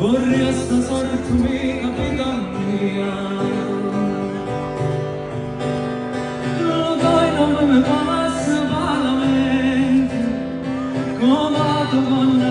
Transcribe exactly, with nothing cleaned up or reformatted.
Vorria sta sorti mi capita a mia. Lu toi non mi passa pa la menti, come tu quando